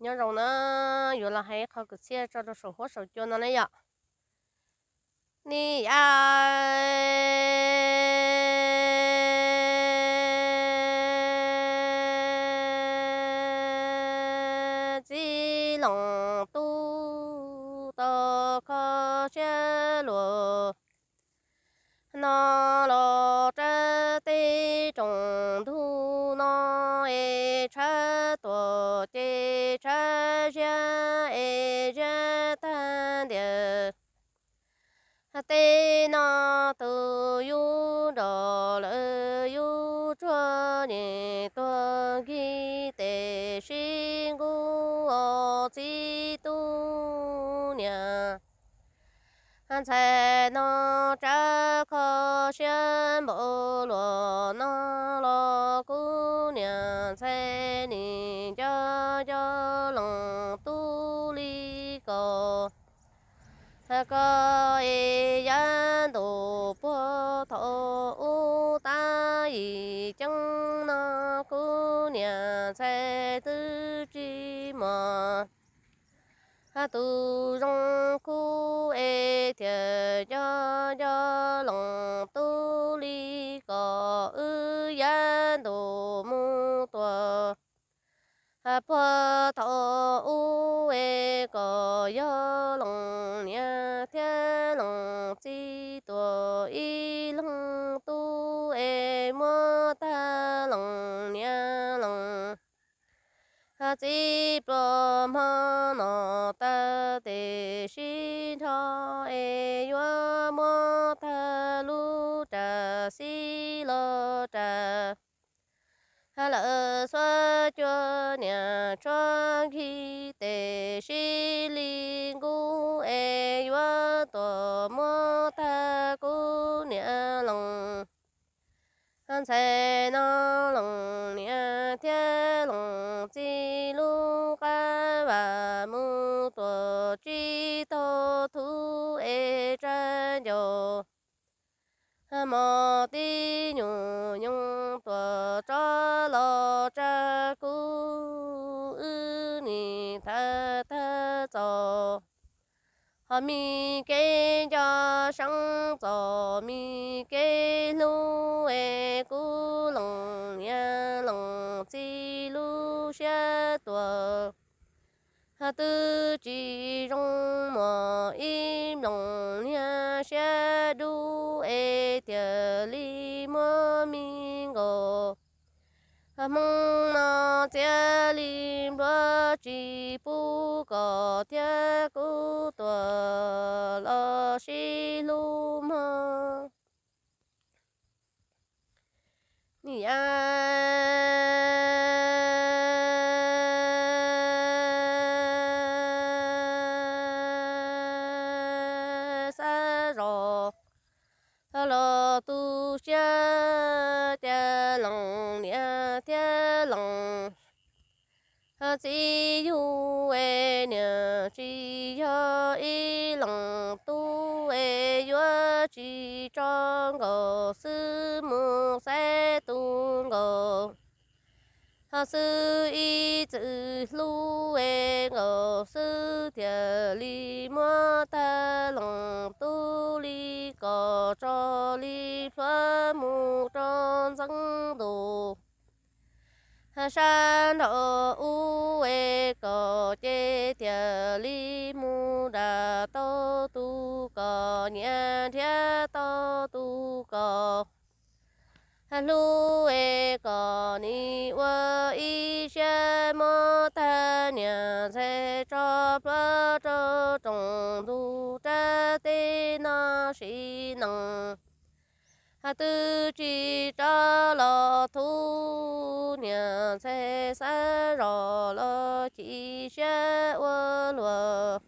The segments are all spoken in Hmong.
Nyob zoo na, yuav los hais qhov kwv txhiaj tso rau saum huab saum cua no na yom. Ni ya txij loos tub tau kho siab luag no los rau tej rooj ntug no es tshawb tuam ces tshawb ziab es ziab tag ntiag. Tej no tus yub nrog lawv yub tsuag nyem tuag nkig tes sib nkuj os txiv tub niam. Ntxhais no tsab kho siab npaum luag no los kuv niam ntxhais nim nco nco loos tub li ko. Ko es yav ntuj puag thaum ub tab yim ceeb no kuv niam ntxhais twb tsis muaj tus zoo kuj es thiaj nco nco loos tub li ko. Wb yav ntuj mus tuaj puag thaum ub es kom yog loos niam thiab loos txiv tuaj ib leeg tub es muab tag loos niam loos txiv pluas hmo no tag tes sib nrho es yuav muab tag lub ras xib los ras. Lawv xuab cua niam tshuab nkig tes sib li nkuj es yuav tuaj muab tag kuv niam loos ntxhais no loos niam thiab loos txiv lub qab vas mus tuaj tsis tau thuv es tsa ncaus mos tib nyuag nyoog tuaj tso los tsa kuv wb nim thawj thawj txaus. Ho me kev nco seeb txog me kev hlub es kuv loos niam loos txiv lub siab tuaj twb tsis zoo mog ib nplooj niag siab dub es thiaj li muab me nkaus. Hmoob no txiav li npluav tsis pub kom thiab kuv tuaj los sib hlub mog. Ni ya xav zos los tu siab cas loos niam thiab loos txiv yug es niam tsis yog ib loos tub es yuav tsis tso nkaus xwb mus xaiv tus nkaus ho xwb ib txwm hlub es nkaus xwb thiaj li muab tag loos tub li kom tso li plhuav mus rau ntxeev ntuj sab nraum ub es kom ces thiaj li mus nram tau tus kom nyiam nrhiav tau tus kom hlub es kom nim ua ib siab muab tag niam ntxhais tso plhuav rau rooj ntug rab teb no sim neej twb tsis rov los thuv niam ntxhais xav zos los chim siab ua luaj.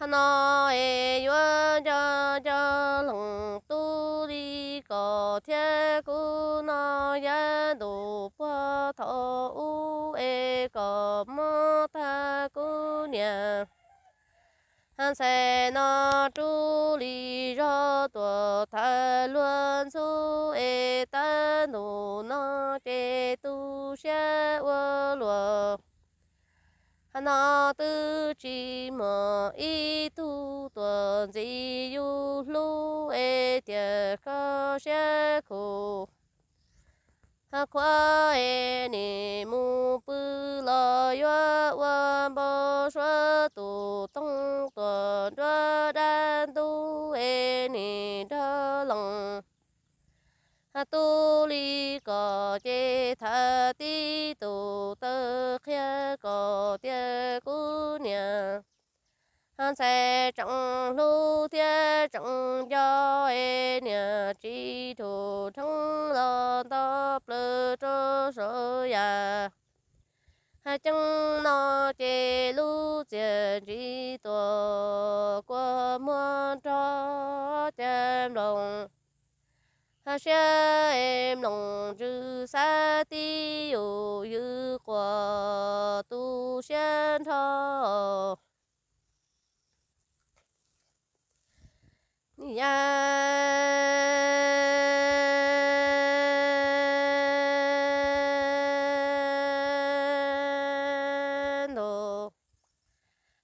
Hmo no es yuav nco nco loos tub li kom thiab kuv no yav ntuj puag thaum ub es kom muab tag kuv niam ntxhais no rub li zog tuaj thawj luag ntxub es tawv ntuj no ces tu siab ua luaj. No twb tsis muaj ib tug tuaj ntxiv yus hlub es tias kho siab khuv. Qhuav es nim mus pw los yuav ua npau suav tus toog tuaj nruab dab ntub es nim nrog loos. Tub li kom ces thaj tib tus taw qhia kom tias kuv niam ntxhais tseem hlub thiab tseem nco es niam tsis dhau dheev los nto plaws rau saum yam ceeb no ces lub txiaj ntsig tuaj kua muag nrog cas nploos siab es nploos ntsws xav tib yus ywj quas tu siab nrho. Yam ntau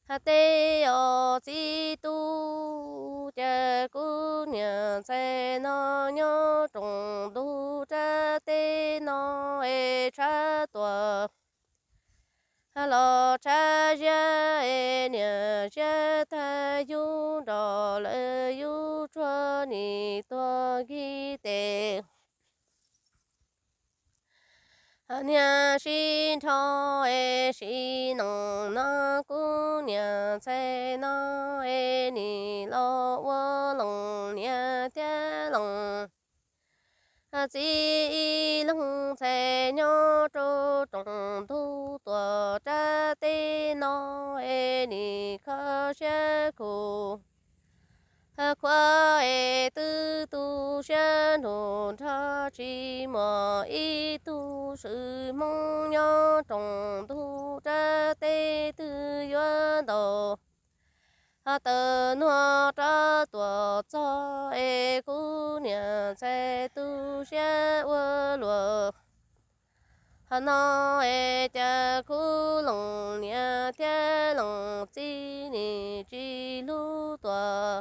hais tias os txiv tub, cas kuv niam ntxhais no nyob roos ntug rab teb no es tshav tuaj los tshav ziab es niam ziab tag yub nrog lawv yub tsuag nim tuag nkig tes. Niag sib nrho es sib noog no kuv niam ntxhais no es nim los ua loos niam thiab loos txiv ib leeg ntxhais nyob rau roos ntug tuaj rab teb no es nim kho siab khuv. Qhuav es twb tu siab nrug nrog tsis muaj ib tug swm hmoob nyob roos ntug rab teb twg yuav ntaus taws nuag rov tuaj txog es kuv niam ntxhais tu siab ua luaj. Hos no es cas kuv loos niam thiab loos txiv nim tsis hlub tuaj,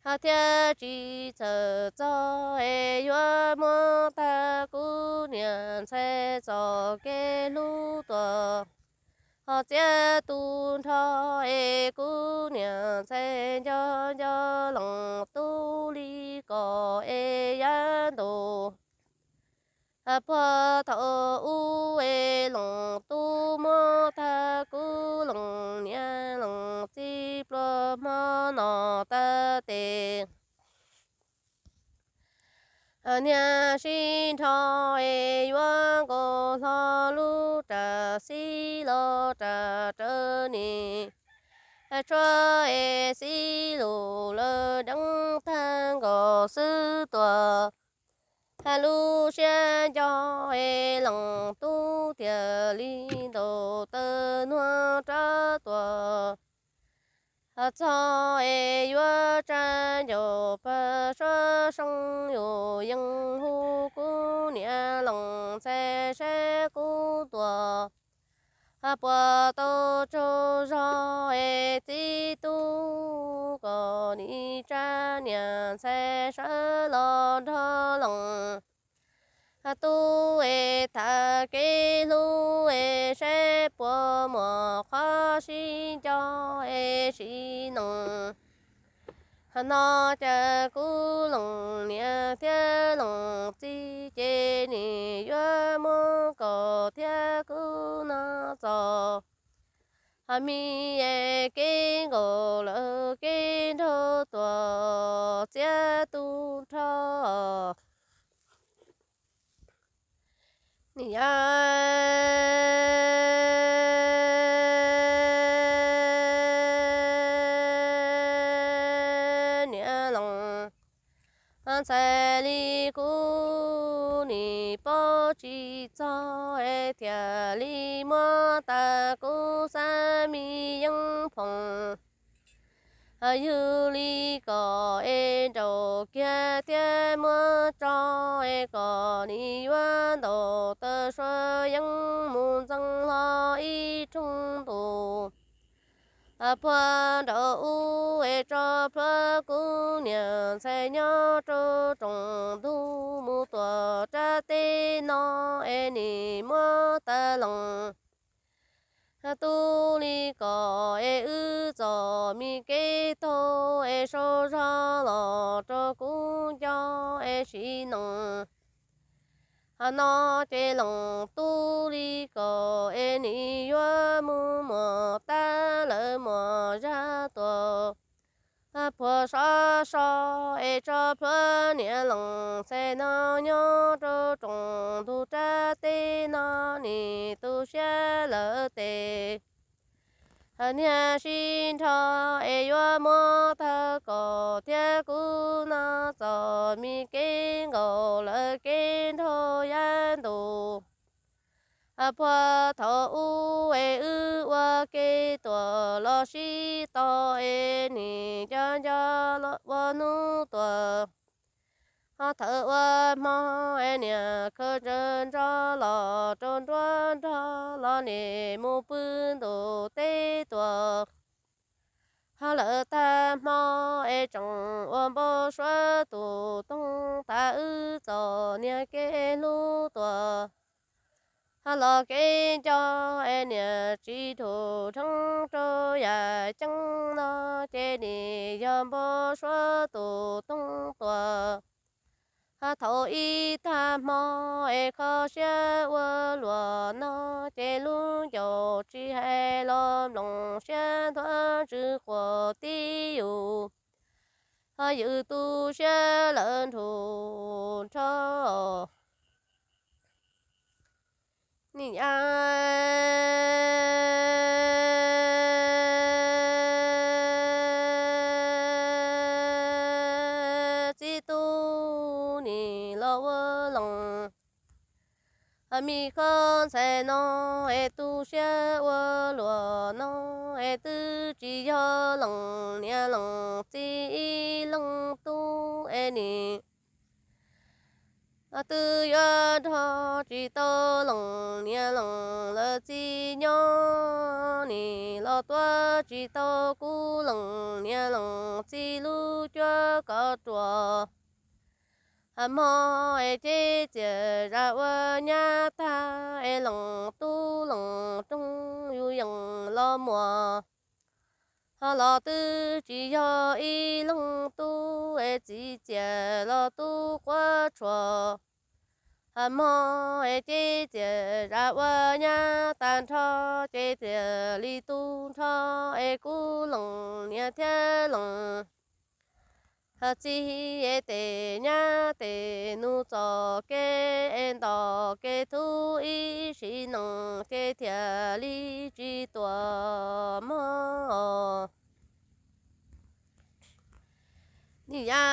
hos thiab tsis txhawj txog es yuav muab tag kuv niam ntxhais txoj kev hlub tuaj. Hos txiav tu nrho es kuv niam ntxhais nco nco loos tub li kom es yav ntus puag thaum ub es loos tub muab tag kuv loos niam loos txiv pluag hmo no tas tes. Niag sib nrho es yuav nkaus hlo lub ras xib los ras raws nim tshuav es xib lus lawv deev tag nkaus xwb tuaj. Lub siab nco es loos tub thiaj li ntaus taws nuag rov tuaj. Txog es yuav tsa ncaus pag suab soo yus yeej hu kuv niam loos ntxhais saib kuv tuaj puas tau tsaug zog es txiv tub kom nim tsa niam ntxhais sawv los nrog loos tub es tham kev hlub es saib puas muaj qhov sib nco es sib noog. No cas kuv loos niam thiab loos txiv ces nim yuav muab kom thiab kuv no txo. Hos mi es kev nkaus lawv kev nraug tuaj txiav tu nrho. Yam niam loos ntxhais li kuv nim paub tsis txog es thiaj li muab tag kuv xav mi yeeb phoom. Yog li kom es nraum kiag thiab muab tso es kom nim yuav ntaus taws suav yeeb mus ntxeev hlo ib rooj ntuj. Phua nraud ub es tso plhuav kuv niam ntxhais nyob rau tsoom ntug mus tuam rab teb no es nim muab tawg lees. Tub li kom es wb txom me kev taug es sau zog los rau kuv nco es sim nees. Ho no ces lees tub li kom es nim yuav mus muam tab lawv muam zaj tuam. Phua sov so es tso plhuav niam lees ntxhais no nyob rau tsoom ntug rab teb no nim tu siab lawm tes. Niag sib nrho es yuav muab tawg kom thiab kuv no txom me kev nkaus lawv kev nrog yab ntus. Phua thaum ub es wb ua ke tuam los sib tau es nim nco nco ua hnub tuam. Ho thaum ua hmo es niam khaws ntsaws ntso los rau nruab nrog los nim mus pw ntus teb tuam. Ho lawm tag hmo es tseem ua npau suav tus toog tas wb txom niag kev hlub tuam. Ho los kev nco es niam tsis dhum dheev rau yam ceeb no ces nim yog npau suav tus toog tuam. Ho thaum ib tag hmo es kho siab ua luam no ces lub ncauj tsis hais los mloog siab ntuav ntsws quas tib yus. Ho yus tu siab lawv nrug nrho. Nim a txib tub nim los ua loos. Mi koj ntxhais no es tu siab ua luam no es twb tsis yog lees niam lees txiv ib leeg tub es nim twb yuav nrog tsis tau lees niam lees lawv txiv nyob nim los tuav tsis tau kuv lees niam lees txiv lub cuab kaus ruam. Hmo es ces txias zam ua nyab tag es lees tub lees roog yus yees los muas. Ho los twb tsis yog ib leeg tub es txiv txias los tub quab tshuam. Hmo es ces txias zam ua nyab tag nrho ces txias li tu nrho es kuv lees niam thiab lees txiv es tes nyab tes nus txom kev es ntom kev thub ib sim neej ces thiaj li tsis tuam mog. Nim a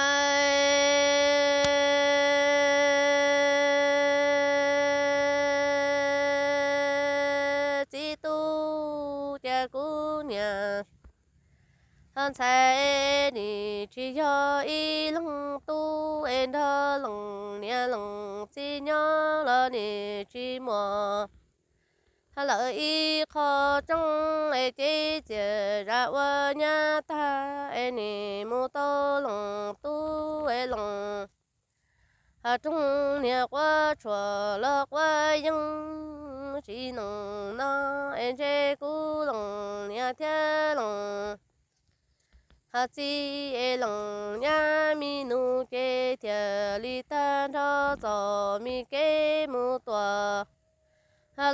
txib tub cia kuv niam ntxhais nim tsis yog ib leeg tub es nrog lees niam lees txiv nyob los nim tsis muaj lawm ib qho tseeb es ces txias zam ua nyab tag es nim mus tau lees tub es lees roog niam quab tshuam los quab yeeb sim neej no es ntshe kuv lees niam thiab lees txiv es lees nyab mi nus ces thiaj li tag nrho txom mi kev mus tuam.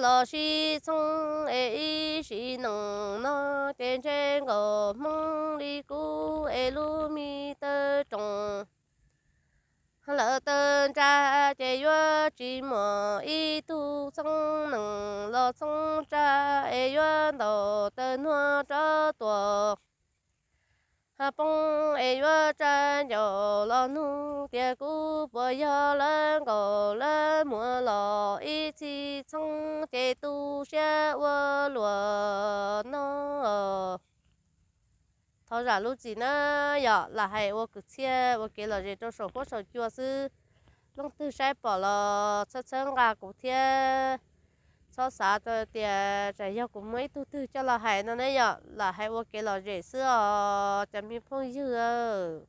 Los sib txheeb es ib sim neej no ces ntshe nkaus hmoob li kuv es lub me taw roos lawv taw ntsa ces yuav tsis muaj ib tug txheeb neej los txheeb tsa es yuav ntaus taw nuag rov tuam. Poob es yuav tsa ncaus los nug tias kuv puas yog lawv nkaus lawv muag los ib txhij txheeb ces tu siab ua luam no. Thov zam lub txim na yom, lam hais ua kwv txhiaj ua kev lom zem rau saum huab saum cua xwb. Leej twg saib pom los txhawb txhawb nqa kuv thiab. txhob xav tias tsam yog kuv muaj ib tug twg coj los hais no ne yom, lam hais ua kev lom zem xwb os cov me phooj ywg aw.